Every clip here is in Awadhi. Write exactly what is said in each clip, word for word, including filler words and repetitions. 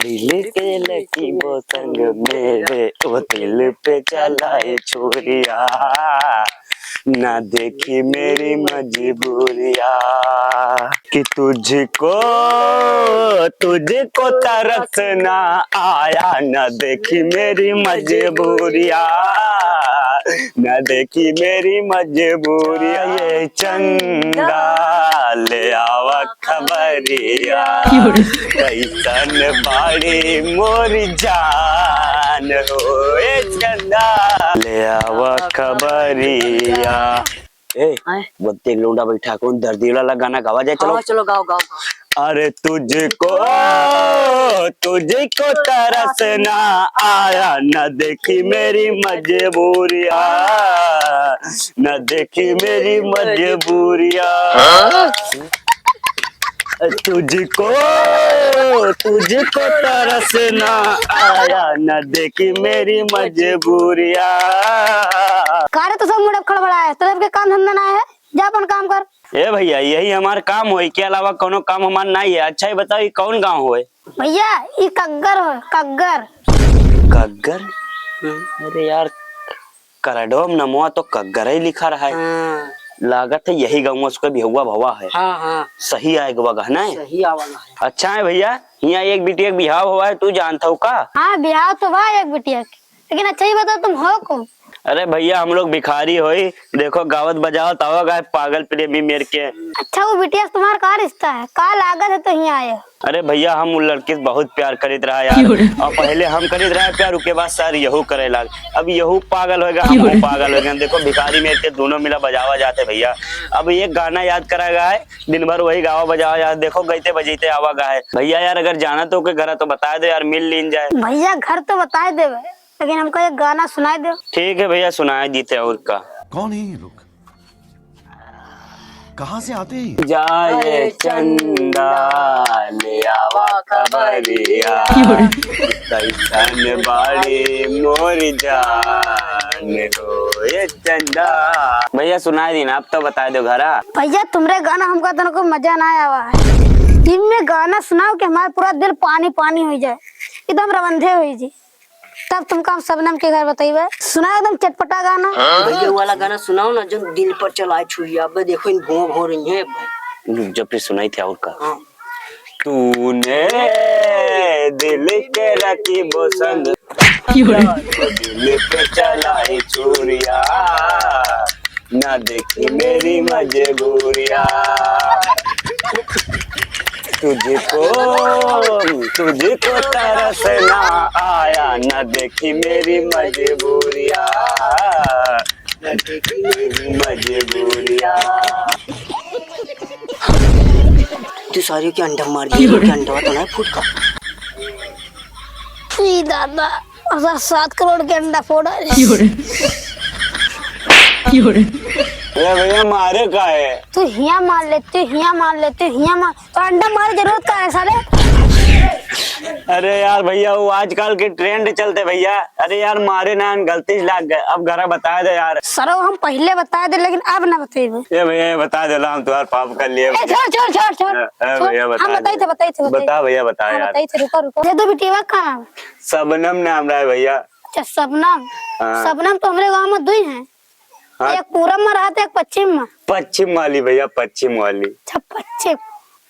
दिल के लकी बोतल मेरे, वो दिल पे चलाए छुरिया, ना देखी मेरी मजबूरिया। कि तुझको, तुझको तरसना आया, ना देखी मेरी मजबूरिया, ना देखी मेरी मजबूरिया। ये चंदा ले आवा खबरिया, कैसन बाड़ी मोरी जान हो, ए चंदा ले आवा खबरिया। ए, आए। बत्ती लौंडा बैठा, कौन दर्दी वाला गाना गावा जाए, चलो। हाँ, चलो, गाओ, गाओ, गाओ। अरे तुझको, तुझको तरसना आया, न देखी मेरी मजबूरिया, न देखी मेरी मजबूरिया। हाँ? तुझको, तुझको तरसना आया, न देखी मेरी मजबूरिया। का रे, तू सब मुड़े खड़बड़ाए, तोरे के काम धंधा ना है, जा अपन काम कर। ए भैया, यही हमार काम होई, के अलावा कौनो काम हमार नाई है। अच्छा, ये बताओ, ये कौन गाँव होए? भैया, ई कग्गर होए, कग्गर। कग्गर? अरे यार, करडवा में नमवा तो कग्गरई लिखा रहा है। हाँ। लागत है यही गाँव से कोई बिहुआ भवा है। हाँ, हाँ। सही आए गवा गहना है। सही आवा गहना है। अच्छा है भैया, हियाँ एक बिटिया के बिहाव हुआ है, तू जानत हऊ का? हाँ, बिहाव तो बा एक बिटिया के, लेकिन अच्छा ही बताओ, तुम हो कौन? अरे भैया, हम लोग भिखारी होई, देखो गावत बजावत आवा गए पागल प्रेमी मेर के। अच्छा, वो बिटिया से तुम्हारा का रिश्ता है? का लागत है तो हियाँ आए हो? अरे भैया, हम उ लड़की से बहुत प्यार करित रहा यार। क्यों रे? और पहले हम करित रहा प्यार, उके बाद सर यहू करे लाग। अब यहू पागल होएगा, क्यों हम रे? पागल होएगा। देखो भिखारी मेर के दोनों मिला बजावा जाते भैया। अब एक गाना याद करा गया है, दिन भर वही गावा बजावा जाते। देखो गईते बजैते आवा गया है। भैया यार, अगर जाना तो के घर तो बताए दो यार, मिल लीन जाए। भैया घर तो बताए देवे, लेकिन हमको एक गाना सुनाए दो। ठीक है भैया, सुनाए दीते और का। कौन है ये लोग? कहाँ से आते हैं ये? जाए चंदा ले आवा खबरिया, कैसन बाड़ी मोरी जान हो, ये चंदा। भैया सुनाई दी ना, अब तो बताए दो घरा। भैया तुमरे गाना हमका तनको मजा ना आवा है। इनमें गाना सुनाओ कि हमारा पूरा दिल पानी पानी हो जाए, एकदम रवंधे हो जी। तब तुमका हम शबनम के घर बतइबे। सुनाओ एकदम चटपटा गाना। भैया, वो वाला गाना सुनाओ ना, जो दिल पर चलाए छुरिया। अबे देखो, इन भों भों रही है भाई। रुक जा, फिर सुनाई थे और का। हाँ। तूने दिल के रखी बोसन, क्यों रे? दिल पे चलाई छुरिया, ना देखी मेरी मजबूरिया। तुझको, तुझको तरसना आया, ना देखी मेरी मजबूरिया, ना देखी मेरी मजबूरिया। तू सारियों के अंडा मार दिया, क्यों रे? के अंडा तो ना फूट का। ई दादा, असा सात करोड़ के अंडा फोड़ा रे। क्यों रे? क्यों रे? ए भैया, मारे का है? तू हिया मार ले, तू हिया मार ले, तू हिया मार, तो अंडा मारे जरूरत का है साले? अरे यार भैया, वो आजकल के trend चलते भैया। अरे यार, मारे ना, गलती से लाग गए। अब घरा बता दे यार। सरो, हम पहले बता दे, लेकिन अब ना बतेबे। ए भैया, ये बता देला, हम तुम्हार पाप कर लिए। ए, छोड़, छोड़, छोड़, छोड़। ए, ए छोड़। भैया, बता हम बताई दे। थे, बताई थे, बताई बता थे। भैया, बता हाँ, यार। बताई थे, रुको, रुको। दे दो बिटिया का नाम। सबनम नाम रहा है भैया। अच्छा, सबनम। हाँ। सबनम तो हमरे गाँव में दुई हैं। हाँ। एक पूरब में रहत है, एक पश्चिम में। पश्चिम वाली भैया, पश्चिम वाली। अच्छा, पश्चिम,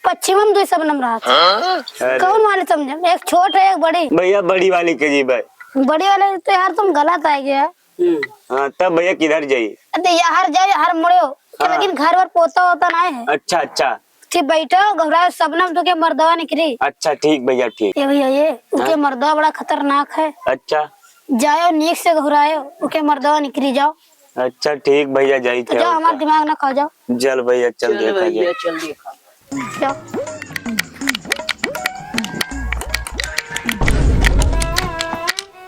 पश्चिम में दुई सबनम रहत है। हाँ? अरे। कौन वाली समझे? एक छोट है, एक बड़ी। भैया, बड़ी वाली के जी भाई। बड़ी वाली तो यार तुम गलत आ गया। हम्म। हाँ, तब भैया किधर जाई? अरे, यार जाए, हर मुड़े हो। हाँ। लेकिन घर वर पोता होता ना है। अच्छा, अच्छा। ठीक बैठो, घबराओ, सबनम तो के मर्दवा निकली। अच्छा, ठीक भैया, ठीक। ये भैया, ये, उके हाँ? मर्दवा बड़ा खतरनाक है। अच्छा। जायो, नीक से घबरायो, उके मर्दवा निकली जाओ। अच्छा, ठीक भैया, जाई थे जाओ, और हमार का। दिमाग ना खा जाओ। चल भैया, चल चल देखा भैया, जाए। चल देखा। जाओ।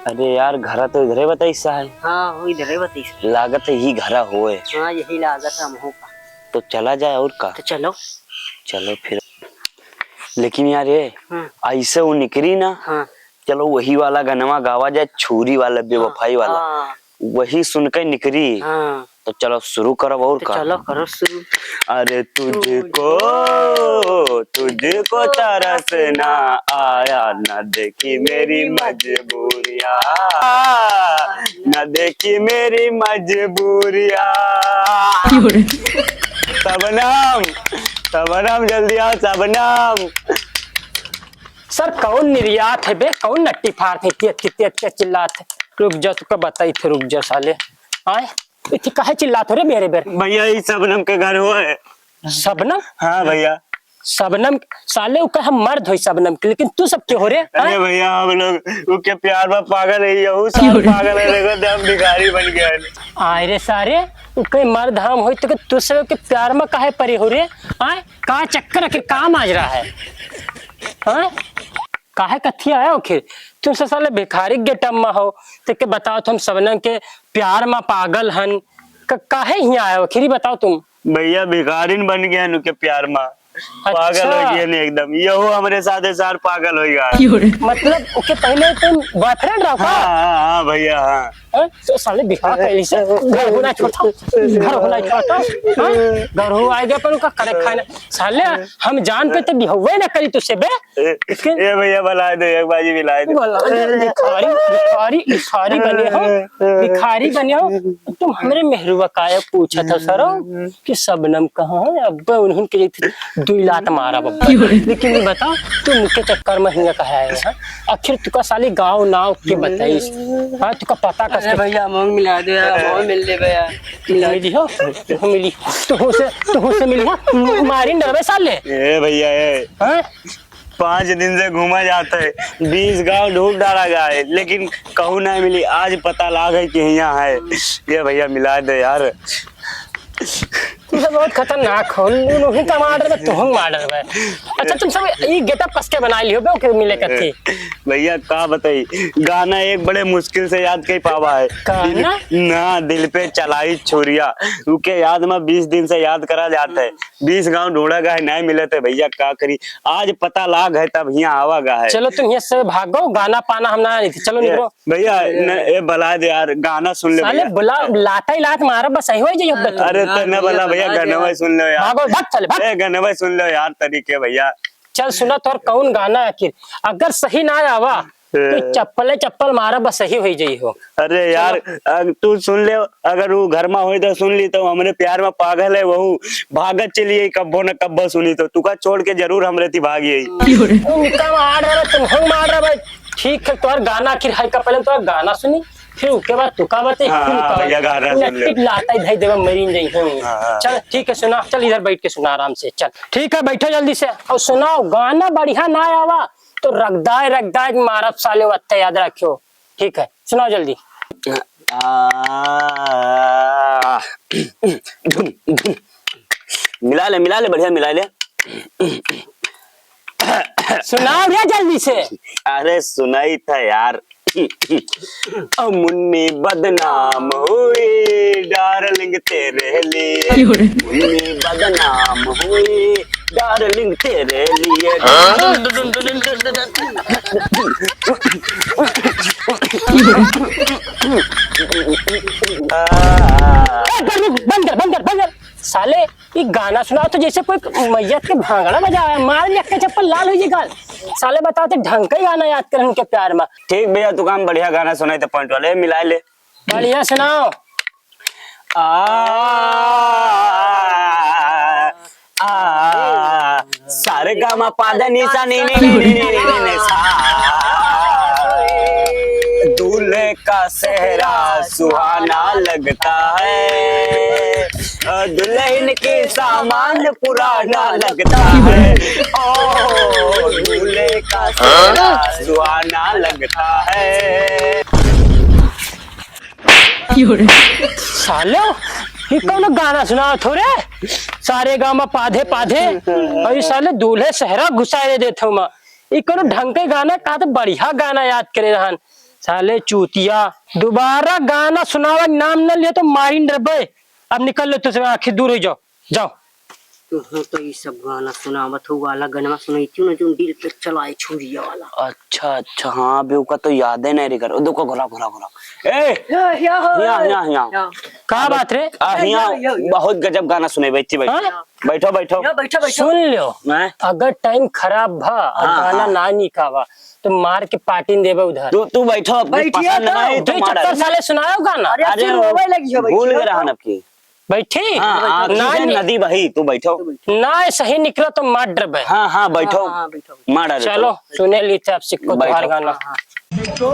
अरे यार, घरा तो इधरे बताइसा है। हाँ, वो इधरे बताइसा। लागत है यही घरा होए। हाँ, यही लागत है हमको का। तो चला जाए और का। तो चलो। चलो फिर। लेकिन यार, ये हाँ। ऐसे वो निकली ना, हाँ। चलो वही वाला गनवा गावा जाए, छुरी वाला, बेवफाई वाला। हाँ। वही सुन के निकली। हाँ। तो चलो शुरू करब और तो का। चलो करो शुरू। अरे तुझको, तुझको तरसना आया, ना देखी मेरी मजबूरियाँ, ना देखी मेरी मजबूरियाँ। शबनम, शबनम जल्दी आओ शबनम। सर, कौन निर्यात है बे, कौन नट्टी फाड़ है, तेज तेज तेज चिल्लात है। रुक जा, तुका बताई थे, रुक जा साले। आए, इथे काहे चिल्लात हो रे बेरे बेर? भैया, ई शबनम के घर हो है। शबनम? हाँ भैया। शबनम, साले, ओकर हम मर्द होई शबनम के, लेकिन तू सब के हो रे? अरे हाँ? भैया, हम लोग ओके प्यार में पागल है, यहू सार पागल है, देखो तो हम भिखारी बन गए हैं। आय रे सारे, ओके मर्द हम होई तो के तू सब के प्यार में काहे परे हो रे? आय, का चक्कर आखिर का माजरा है? हाँ? काहे कथी आया हो आखिर? तुम सब साले भिखारी के getup में हो, तो के बताओ, तुम शबनम के प्यार में पागल हन, क-, काहे हियाँ आया हो आखिर, ई बताओ तुम। भैया, भिखारिन बन गए हैं उनके प्यार में, पागल अच्छा। हो गए हैं एकदम। यहू हमरे साथे सार पागल हो गया है। मतलब, ओके पहले तुम boyfriend रहो का? हाँ, हाँ, हाँ भैया, हाँ। हैं? तो साले बिहार का ऐसे घर होना छोटा, घर होना छोटा, हैं? घर हो आएगा पर उनका करे खाए ना। साले, हम जान पे तो बिहवे ना करी तुझसे बे। ए, ए भैया, भुला दे, एक बाजी मिला दे। भुला दे, भिखारी, भिखारी, भिखारी बने हो, भिखारी बने हो। तुम हमरे मेहरुआ काहे पूछत हो सरो कि शबनम कहाँ है? अब्बे उन्हीं के एक दुई लात मारा बब्बा। लेकिन ये बताओ, तुम के चक्कर में हिंगा कहाँ आए हो? आखिर तुका साली गाँव नाव के बताइस? हाँ, तुका पता कस अरे के भैया, हम मिला दे यार, हम मिल ले भैया। मिला मिली हो, तू मिली, तू से, तू से मिली हो, मारिन डरबे साले। ए भैया, ए। हाँ? पाँच दिन से घूमा जाता है, बीस गांव ढूंढ डाला गया है, लेकिन कहूँ नहीं मिली। आज पता लाग है कि यहाँ है। ये भैया, मिला दे यार। तुम सब बहुत खतरनाक हो, उन्हीं का मार रहे, तुम मार रहे। अच्छा, तुम सब ई getup कस के बना लियो बे, ओके मिले कथी? भैया, का बताई, गाना एक बड़े मुश्किल से याद कर पावा है। का दिल, ना? ना, दिल पे चलाई छुरिया, उके याद में बीस दिन से याद करा जाता है। बीस गांव ढूंढा गया है, नहीं मिले थे भैया, का करी? आज पता लाग है, तब हियाँ आवा गा है। चलो, तुम हियाँ से भागो, गाना पाना हम ना लेते। चलो, ए, निकलो। भैया, न, ए, बला दे यार, गाना सुन ले साले, भैया। बुला, लाता ही लात मारा, बस सही हो जाइए, अब तो। अरे, तो न बला भैया, गनवा सुन लो यार। भागो, भाग साले, भाग। ए, गनवा सुन लो यार, तरीके भैया। चल, सुना, तोर कौन गाना आखिर? अगर सही ना आवा, तो ए। चप्पले चप्पल मारा, बस सही हो जाई हो। अरे यार, चलो। अग-, तू सुन ले, अगर वो घर में होई तो सुन ली, तो हमरे प्यार में पागल है, वहू भागत चली आई, कब्बो न कब्बो सुनी, तो तुका छोड़ के जरूर हमरे ती भागी आई। उनका मार रहा, तुम हम मार रहा भाई। ठीक है, तोर गाना आखिर है का, पहले तोर गाना सुनी, फिर उसके बाद तुका बताई, हाँ, फिर हाँ, तुका भैया, बताई। गाना सुन ले। नट्टी लाता ही भाई देवा, मरीन जाई हम। हाँ, हाँ। चल, ठीक है, सुना, चल इधर बैठ के सुना आराम से, चल। ठीक है, बैठो जल्दी से और सुनाओ, गाना बढ़िया ना आवा तो रगदाय रगदाय मारब साले, वत्ते याद रखियो। ठीक है, सुनाओ जल्दी। आ, मिला ले, मिला ले, बढ़िया मिला ले। सुनाओ रे जल्दी से। अरे सुनाई था यार। ओ मुन्नी बदनाम हुई डार्लिंग तेरे लिए। क्यों रे? मुन्नी बदनाम हुई डार्लिंग तेरे लिए। हाँ? ए, बंद कर, बंद कर, बंद कर। साले, ई गाना सुनाओ तो जैसे कोई मैयत के भांगड़ा बजावे, मार ले के चप्पल लाल हो जी गाल। साले बताओ तो ढंग का ही गाना याद कर उनके प्यार में। ठीक भैया, तू काम बढ़िया गाना सुनाई तो point वाले मिला ले। बढ़िया सुनाओ। आ, आ, सारे गामा पादा नी सा नी नी नी नी नी नी नी सा। दूल्हे का सेहरा सुहाना लगता है, दुल्हन के सामान पुराना लगता है। ओ, दूल्हे का सेहरा सुहाना लगता है। साले, ई कौनो गाना सुनावत हो रे? सारे गामा पाधे पाधे, और ई साले दूल्हे सेहरा घुसाए देत हो मा। ई कौनो ढंग के गाना, कहा तो बढ़िया गाना याद करे रहन। साले चूतिया, दोबारा गाना सुनावे के नाम न लियो तो मारिन डरबे। अब निकल लो, तुझसे आंखें दूर हो जाओ, जाओ। तुहूँ तो ई सब गाना सुनावत हो, वाला गनवा सुनैती ना, जो दिल पे चलाए छुरिया वाला। अच्छा, अच्छा, हाँ, बे, ओका तो यादे नहीं रे कर। ओ, देखो, घुरा, घुरा, घुरा। ए, या, या हो, हिया, हिया, हिया। या। का बात रे? आ, हिया, या, या, या। बहुत गजब गाना सुने, बैठी, बैठी। हाँ? बैठो, बैठो। या, बैठो, बैठो। सुन लो, हैं? अगर टाइम खराब भा और हाँ, गाना हाँ। ना निकावा, तो मार के पाटिन देबे उधर। तू, तू बैठो, अब बैठिए पसंद तो। नहीं, तो दो मार चक्कर अरे। साले सुनाओ गाना। अरे, अरे, फिर वो रोवे लगी हो, भूल बैठिए गए रहन तो। अब की। बैठी? हाँ, आँखी ना से नि- नदी बही, तू बैठो। ना सही निकला तो मार डरबे। हाँ, हाँ, बैठो। हाँ, हाँ, बैठो। मार डाले चलो, तो। सुने ली थे आप सिक्को बैठो। तुहार गाना। हाँ, हाँ। तो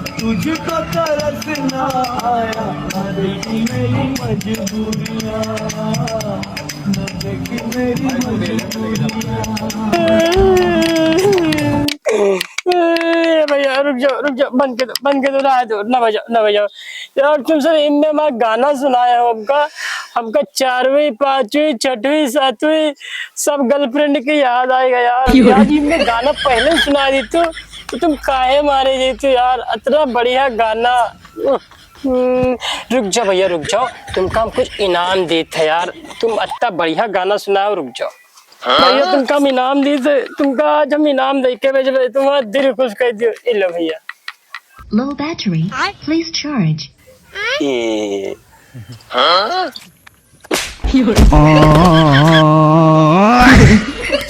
तुझको तरसना आया, ना देखी मेरी मजबूरियाँ, ना देखी मेरी मजबूरियाँ। ए भैया, रुक जाओ, रुक जाओ, बंद कर दो, बंद कर दो, रहा दो, ना बजाओ, ना बजाओ। यार, तुम सब इनमें हमारा गाना सुनाया हो हमका, हमका चारवीं, पाँचवीं, छठवीं, सातवीं सब गर्लफ्रेंड की याद आएगा यार। क्यों? यार, इनमें गाना पहले सुना दी तू, तो तुम काहे मारे जी तू यार, इतना बढ़िया गाना। हम्म, रुक जाओ भैया, रुक जाओ, तुमका हम कुछ इनाम देत है यार, तुम इतना बढ़िया गाना सुनाओ, रुक जाओ। भैया, तुमका हम इनाम दी थे, तुमका आज हम इनाम दे के भेजबे, तुम्हारा दिल खुश कर दियो। ये लो भैया। Low battery, please charge। ए।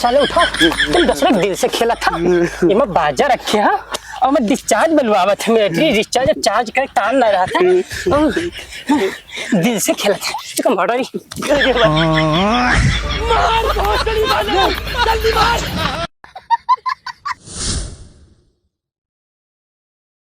साले उठा, तुम दूसरे दिल से खेला था, ये मैं बाजा रखे हाँ, और मैं डिस्चार्ज बलवावत है, मेरा डिस्चार्ज, अब चार्ज करे तान ना रहा था। दिल से खेलत है, चुका मर्डर ही। मार बहुत बड़ी बात है, जल्दी मार।